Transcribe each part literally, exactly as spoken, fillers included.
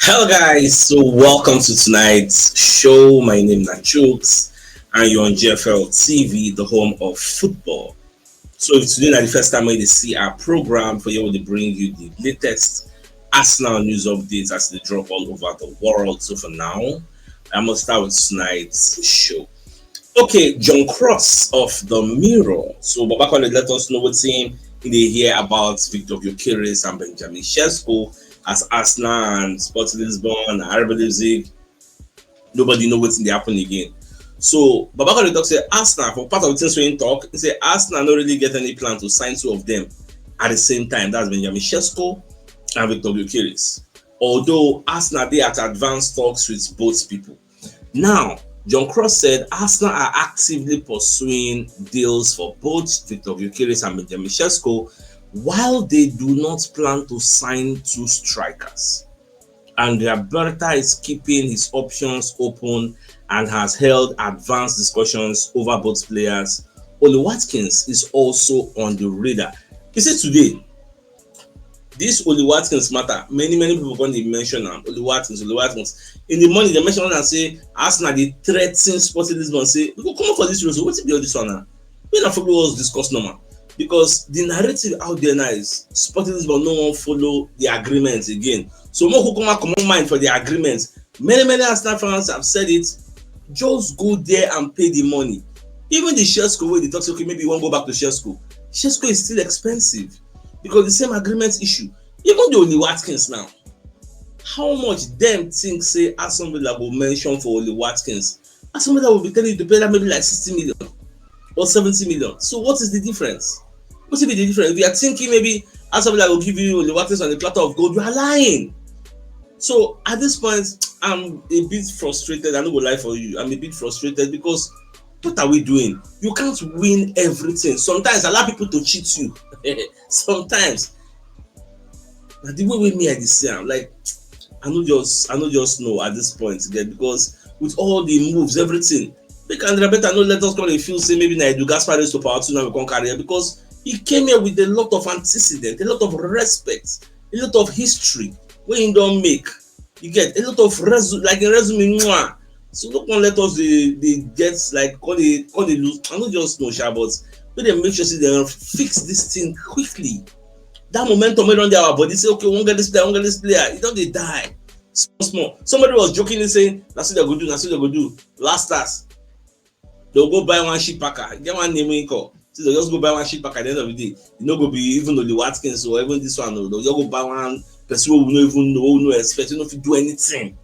Hello, guys. So, welcome to tonight's show. My name is Nachooks, and you're on G F L T V, the home of football. So, if today is the first time when you see our program, for you, we bring you the latest Arsenal news updates as they drop all over the world. So, for now, I must start with tonight's show. Okay, John Cross of the Mirror. So, Baba Kole let us know what team in the hear about Victor Gyökeres and Benjamin Sesko as Arsenal and Sporting Lisbon and R B Leipzig. Nobody know what's in the happen again. So, Baba Kole talk say Arsenal, for part of the things we talk, he say Arsenal no really get any plan to sign two of them at the same time. That's Benjamin Sesko and Victor Gyökeres. Although Arsenal, they at advanced talks with both people. Now, John Cross said Arsenal are actively pursuing deals for both Victor Gyökeres and Benjamin Sesko, while they do not plan to sign two strikers. Andrea Berta is keeping his options open and has held advanced discussions over both players. Ollie Watkins is also on the radar. You see, today, this Ollie Watkins matter, many, many people gonna mention am. Ollie Watkins, Ollie Watkins. In the morning, they mention and say Arsenal dey threaten Sporting Lisbon, say, "We go come up for this road, so wetin be all this one now?" We na follow us discuss normal. Because the narrative out there now is Sporting Lisbon no wan follow the agreement again. So, make we come out, comot mind for the agreement. Many, many Arsenal fans have said it. Just go there and pay the money. Even the Sesko wey dey talk say, "Okay, maybe you wan go back to Sesko." Sesko is still expensive because the same agreement issue. Even the Ollie Watkins now, how much dem think say Aston Villa go mention for Ollie Watkins? Aston Villa will be telling you to pay that maybe like sixty million or seventy million. So, what is the difference? What will be the difference? If you are thinking maybe Aston Villa will give you Ollie Watkins on a platter of gold, you are lying. So, at this point, I'm a bit frustrated. I no go lie for you. I'm a bit frustrated because what are we doing? You can't win everything. Sometimes allow people to cheat you. Sometimes. Na the way wey me I dey see am, like, I no just, I no just know at this point again, because with all the moves, everything, make Andrea Berta no let us come dey feel say maybe na Edu Gaspar raise to power two now we come carry am, because he came here with a lot of antecedent, a lot of respect, a lot of history wey he don make. You get a lot of resume, like, a resume, mwah. So no come let us dey, dey get, like, come dey, come dey lose. I no just know, sha, but make dem make sure say dem fix this thing quickly. That momentum wey don dey our body, say, "Okay, we wan get this player, we wan get this player," e don dey die small small. Somebody was jokingly saying, "Na so dem go do, na so dem go do." Last last, dem go buy one shit packer. E get one name wey he call. So dem just go buy one shit packer at the end of the day. E no go be even Ollie Watkins or even this one. No, dem just go buy one person wey we no even know, wey we no expect, wey no fit do anything.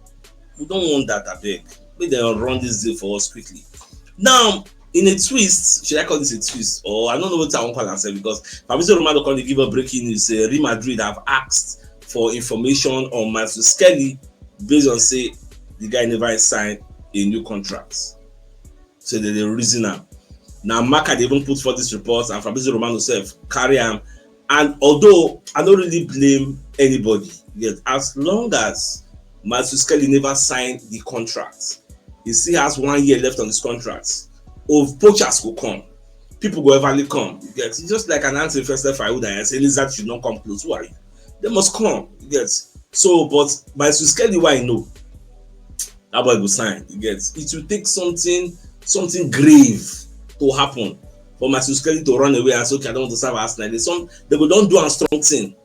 We don't want that, abeg. Make dem run this deal for us quickly. Now, in a twist, should I call this a twist? Or I don't know what I wan call am sef, because Fabrizio Romano come dey give us breaking news say Real Madrid have asked for information on Marcus Skelly, based on say the guy never signed a new contract. So dem dey reason am. Na Marca dey even put for this report, and Fabrizio Romano sef carry am. And although I don't really blame anybody, yet as long as Marcus Skelly never signed the contract, he still has one year left on his contract. Of poachers go come, people go everly come. You get? It's just like an anti-infested fire that I say, "Lizard should not come close." Who are you? They must come. You get? So, but Marcus Skelly, why I know that boy go sign. You get? It will take something, something grave to happen for Marcus Skelly to run away and say, "Okay, I don't want to serve Arsenal." They, some, they go don do a strong thing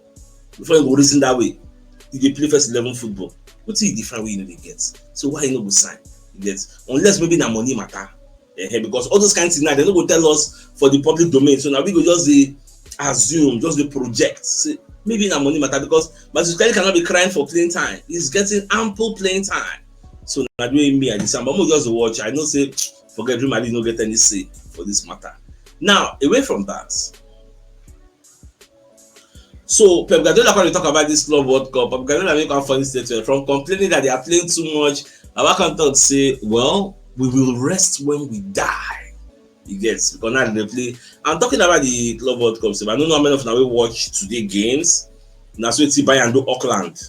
before you go reason that way. You dey play first eleven football. Wetin you dey find wey you no dey get? So why you no go sign? You get? Unless maybe na money matter. Eh, because all those kind of things now, they no go tell us for the public domain. So now we go just dey assume, just dey project. Say maybe na money matter, because Marcus Skelly cannot be crying for playing time. He's getting ample playing time. So na the way me I dey say, but we just watch. I know say forget Real Madrid no get any say for this matter. Now, away from that, so Pep Guardiola come dey talk about this Club World Cup. Pep Guardiola make one funny statement, from complaining that they are playing too much. Baba come talk say, "Well, we will rest when we die." You get? Because now they play. I'm talking about the Club World Cup, so I don't know how many of now we watch today games. Na so it's Bayern do Auckland.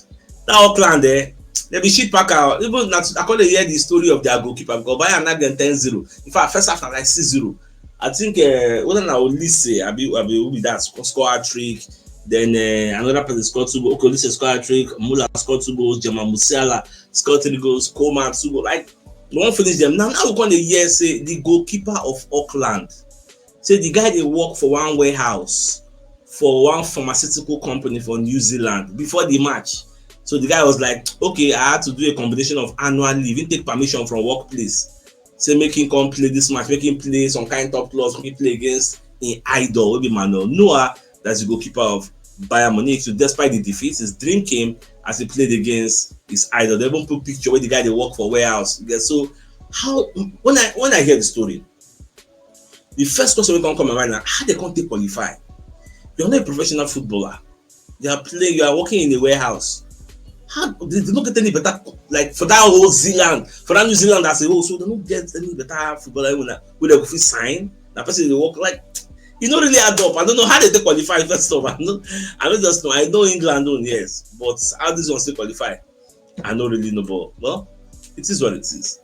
That Auckland, eh, they be shit packer. Even that, I call it here the story of their goalkeeper, because Bayern knock them ten zero. In fact, first half na like six zero. I think, uh, whether na Olise, abi, abi who be that, score, score hat trick. Then uh, another person scored two goals. Okay, Olise scored a trick. Muller scored two goals. Jamal Musiala scored three goals. Coman two goals. Like, we won't finish them. Now, now we come dey hear say the goalkeeper of Auckland, say the guy dey work for one warehouse for one pharmaceutical company for New Zealand before the match. So the guy was like, "Okay, I had to do a combination of annual leave." He take permission from workplace, say make him come play this match, make him play some kind top clause, make him play against him idol, wey be Manuel Neuer, that's the goalkeeper of Bayern Munich. So despite the defeat, his dream came as he played against his idol. They even put picture where the guy dey work for warehouse. Yeah, so how, when I when I hear the story, the first question wey come come my mind na how they come take qualify. You're not a professional footballer. You are playing, you are working in a warehouse. How they, they no get any better, like, for that whole Zealand, for that New Zealand as a whole, so they no get any better footballer wey na wey they go fit sign. Na person dey work, like, e no really add up. I don't know how they take qualify first of all. I no, I no just know. I know England own, yes, but how this one still qualify, I no really know. But well, it is what it is.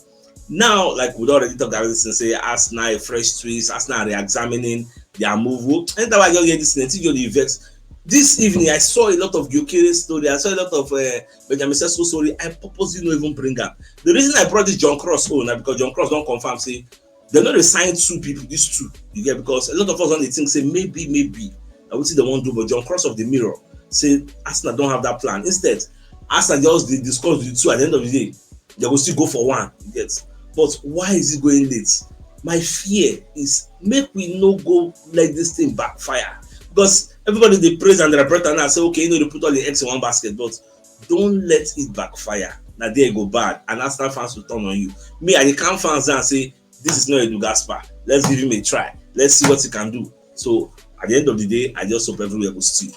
Now, like we don already talk about this thing, say Arsenal, a fresh twist, Arsenal re-examining their move. Well, anytime I just hear this thing, I think you dey vex. This evening, I saw a lot of Gyökeres story. I saw a lot of uh, Benjamin Sesko story. I purposely no even bring am. The reason I brought this John Cross own na because John Cross don confirm say they no dey sign two people, these two. You get, because a lot of us don dey think say maybe, maybe na wetin they wan do, but John Cross of the Mirror say Arsenal don have that plan. Instead, Arsenal just dey discuss the two. At the end of the day, they go still go for one. You get, but why is it going late? My fear is make we no go let this thing backfire, because everybody dey praise Andrea Berta now, say, "Okay, you know, they put all the eggs in one basket," but don't let it backfire. Na there e go bad, and Arsenal fans will turn on you. Me, I dey calm fans down, say, "This is not Edu Gaspar. Let's give him a try. Let's see what he can do." So at the end of the day, I just hope everywhere goes still.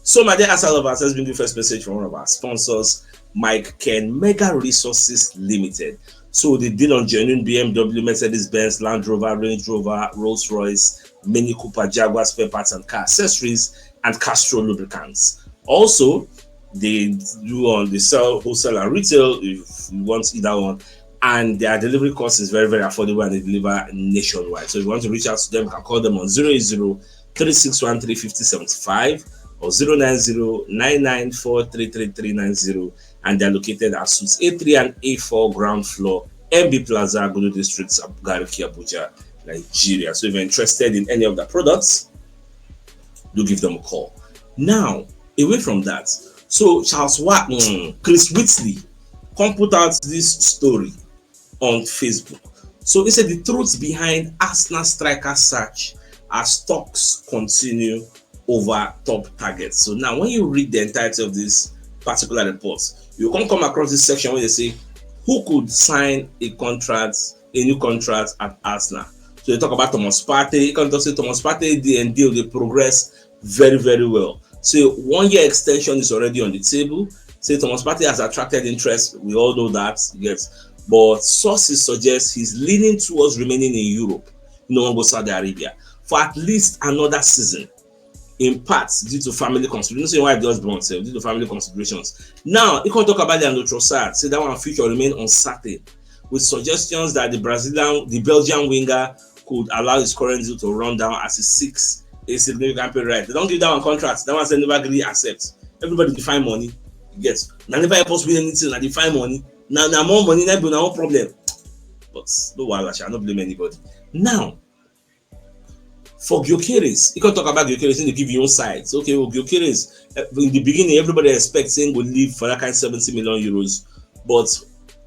So, my dear Arsenal lovers, let's bring you first message from one of our sponsors, Mike Ken, Mega Resources Limited. So they deal on genuine B M W, Mercedes Benz, Land Rover, Range Rover, Rolls Royce, Mini Cooper, Jaguar spare parts and car accessories, and Castrol lubricants. Also, they do on the sell, wholesale and retail if you want either one. And their delivery cost is very, very affordable, and they deliver nationwide. So if you want to reach out to them, you can call them on zero eight zero, three six one, three fifty, seventy-five or zero nine zero, nine nine four, three three three nine zero. And they're located at Suites A three and A four, ground floor, M B Plaza, Agudo District, Garki, Abuja, Nigeria. So if you're interested in any of the products, do give them a call. Now, away from that, so Charles Wa- mm, Chris Whitley come put out this story on Facebook. So he said the truth behind Arsenal striker search as talks continue over top targets. So now, when you read the entirety of this particular report, you can come across this section where they say, "Who could sign a contract, a new contract at Arsenal?" So they talk about Thomas Partey. You can talk say Thomas Partey, the deal, they progress very, very well. So one year extension is already on the table. Say Thomas Partey has attracted interest. We all know that, yes. But sources suggest he's leaning towards remaining in Europe. No one goes Saudi Arabia for at least another season, in part due to family considerations. You know, say wife just born, sef, due to family considerations. Now, he can talk about Leandro Trossard. Say that one future remain uncertain, with suggestions that the Brazilian, the Belgian winger could allow his current deal to run down as he seeks a significant pay rise. They don't give that one contract. That one say never agree accept. Everybody define money. Yes, na never help us win anything. Na define money. Now, now more money. That be na one problem. But no wahala, I no blame anybody. Now, for Gyökeres, you can talk about Gyökeres in the give you own sides. Okay, well, Gyökeres, uh, in the beginning, everybody expects him will leave for that kind of seventy million euros, but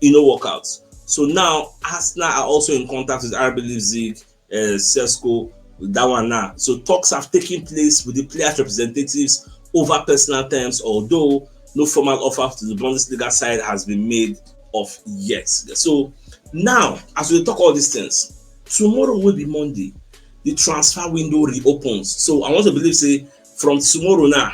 it no work out. So now, Arsenal are also in contact with R B Leipzig, uh, Sesko, with that one now. So talks have taken place with the players' representatives over personal terms, although no formal offer to the Bundesliga side has been made of yet. So now, as we talk all these things, tomorrow will be Monday. The transfer window reopens. So I want to believe say from tomorrow now,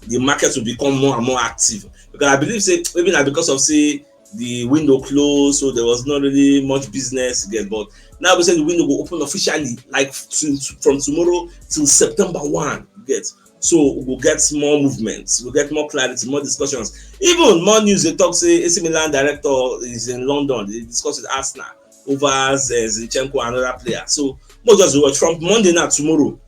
the market will become more and more active. Because I believe say maybe not because of say the window closed, so there was not really much business again. But now we say the window will open officially, like, to, from tomorrow till September one. Get, so we'll get more movements, we'll get more clarity, more discussions, even more news. They talk say A C Milan director is in London. They discuss with Arsenal over Zinchenko, another player. So more just watch from Monday now, tomorrow.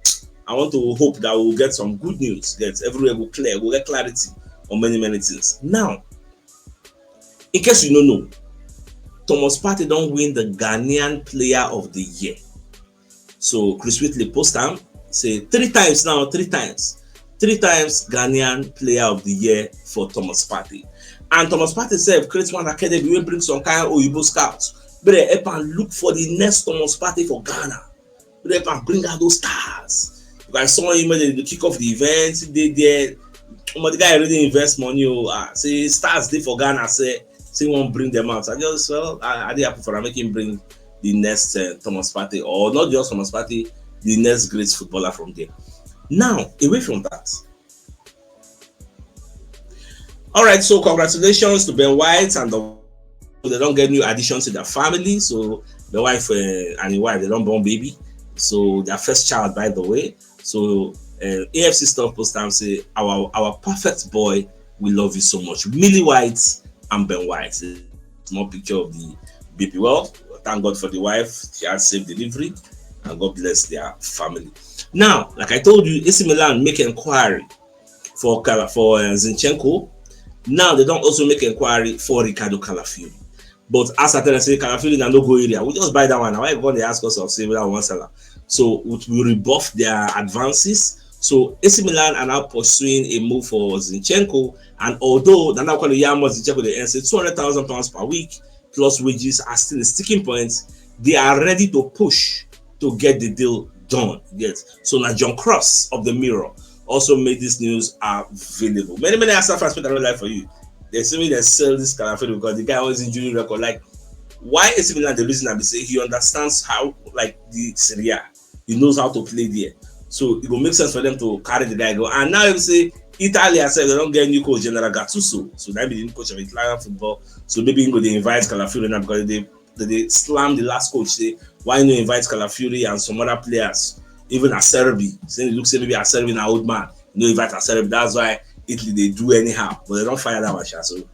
I want to hope that we'll get some good news, get everywhere go clear, we'll get clarity on many, many things. Now, in case you don't know, Thomas Partey don't win the Ghanaian Player of the Year. So Chris Whitley post am say three times now, three times, three times Ghanaian Player of the Year for Thomas Partey. And Thomas Partey sef create one academy wey bring some kind oyibo scouts, but they help am look for the next Thomas Partey for Ghana. They help am bring out those stars. Because I saw him when they kick off the event, they there. Omo, the guy really invest money. Oh, ah, say stars dey for Ghana. Say say he wan bring them out. I just, well, I, I dey happy for am, make him bring the next uh, Thomas Partey, or not just Thomas Partey, the next great footballer from there. Now, away from that, all right. So congratulations to Ben White and the, they don't get new additions to their family. So the wife uh, and the wife, they don't born baby. So their first child, by the way. So uh, A F C stuff post time say our our perfect boy, we love you so much. Millie White and Ben White. Small picture of the baby. Well, thank God for the wife. She had safe delivery, and God bless their family. Now, like I told you, A C Milan make inquiry for Kala for uh, Zinchenko. Now they don't also make inquiry for Ricardo Calafiori. But as I tell them, say Calafiori na no go area. We just buy that one. Why you gonna ask us of say that one seller? So we, we rebuff their advances. So A C Milan are now pursuing a move for Zinchenko, and although Nana Kwale Yamo Zinchenko they earn say two hundred thousand pounds per week plus wages are still a sticking point, they are ready to push to get the deal done. Yes. So now John Cross of the Mirror also made this news available. Many, many Arsenal fans put another life for you. They say they sell this Calafiori because the guy was injury record. Like, why A C Milan the reason I be say he understands how, like, the Serie A, he knows how to play there. So it will make sense for them to carry the guy go. And now you say Italy herself, they don't get new coach General Gattuso. So that be the new coach of Italian football. So maybe he go they invite Calafiori now because they they slam the last coach. Say why no invite Calafiori and some other players, even Acerbi. Say it looks say maybe Acerbi na old man. No invite Acerbi. That's why Italy they do anyhow, but they don't fire that one. So that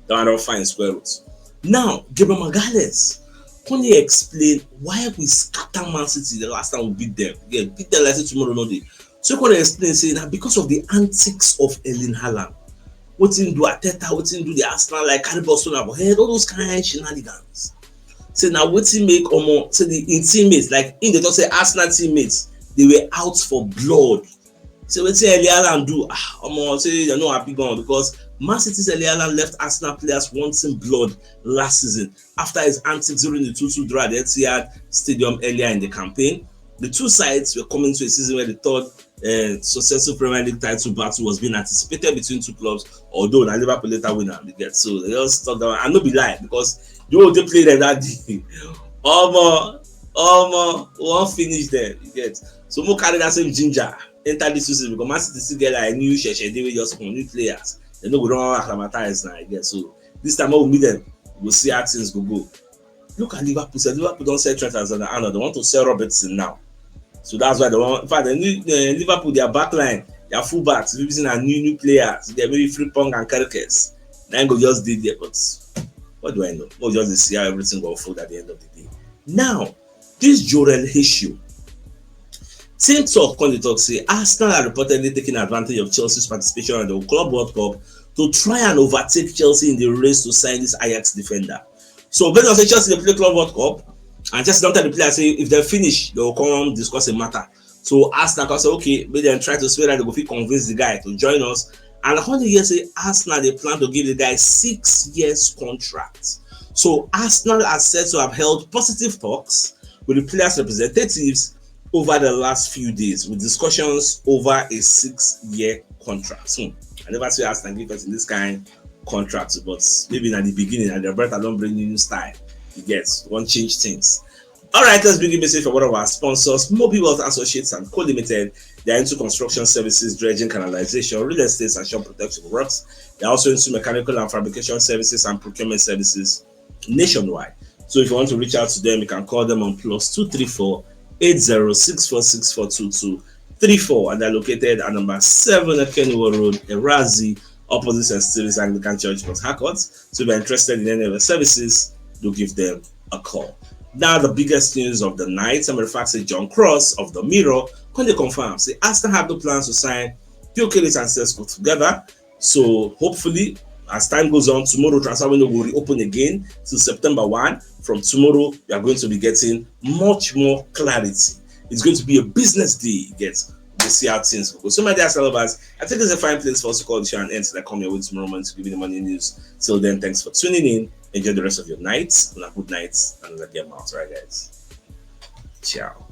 one don't find square roots. Now, Gabriel Magalhaes, can you explain why we scatter Man City the last time we beat them? Yeah, beat them like say tomorrow no day. So you can explain say now because of the antics of Erling Haaland, wetin do Arteta, wetin do the Arsenal, like carry ball stone for head, all those kind of shenanigans. Say now wetin make omo say the in teammates, like in the talk say Arsenal teammates, they were out for blood. Say wetin Erling Haaland do, ah, omo say they no happy gone because Man City's Erling Haaland left Arsenal players wanting blood last season after his antics during the two two draw at the Etihad Stadium earlier in the campaign. The two sides were coming to a season where the third uh, successive Premier League title battle was being anticipated between two clubs, although na Liverpool later win am, you get. So they just talk that one. I no be lie because the whole they play them that day. Omo, omo, we wan finish them, you get. So mo carry that same ginger enter this season because Man City still get like new sheshe dey wey just come, new players. They no go don acclimatize now, you get. So this time when we meet them, we'll see how things go go. Look at Liverpool. So Liverpool don't sell Trent Alexander-Arnold. They want to sell Robertson now. So that's why they want. In fact, the new, uh, Liverpool, their back line, their fullbacks, we've seen a new new players. They maybe Frimpong and Kerkez. Then go just did there, but what do I know? We'll just see how everything go unfold at the end of the day. Now, this Jorel issue. Team talk on the talk say Arsenal are reportedly taking advantage of Chelsea's participation in the Club World Cup to try and overtake Chelsea in the race to sign this Ajax defender. So based on say Chelsea they play Club World Cup, and Chelsea don't tell the player say if they finish, they will come discuss a matter. So Arsenal can say, okay, make them try to swear that they go fit convince the guy to join us. And according to say Arsenal they plan to give the guy six years contract. So Arsenal are said to have held positive talks with the players' representatives over the last few days with discussions over a six-year contract. Hmm. I never see Arsenal give person this kind contract, but maybe in the beginning and the brother don't bring new style. You get one change things. All right, let's begin message for one of our sponsors, Mobi Wealth Associates and Co Limited. They are into construction services, dredging, canalization, real estate, and shop protection works. They are also into mechanical and fabrication services and procurement services nationwide. So if you want to reach out to them, you can call them on plus two three four eight zero six four six four two two three four, and they're located at number seven Akenuwa Road, Erazi, opposite Saint Stephen's Anglican Church, Port Harcourt. So if you're interested in any of the services, do give them a call. Now the biggest news of the night, as a matter of fact, say John Cross of the Mirror come dey confirm say Arsenal have no plans to sign Gyökeres and Sesko together. So hopefully, as time goes on, tomorrow transfer window will reopen again till September one. From tomorrow, you are going to be getting much more clarity. It's going to be a business day, you get, to see how things go. So, my dear lovers, I think it's a fine place for us to call the show and end till I come your way tomorrow morning to give you the morning news. Till then, thanks for tuning in. Enjoy the rest of your night. And a good night. And let them out, right, guys? Ciao.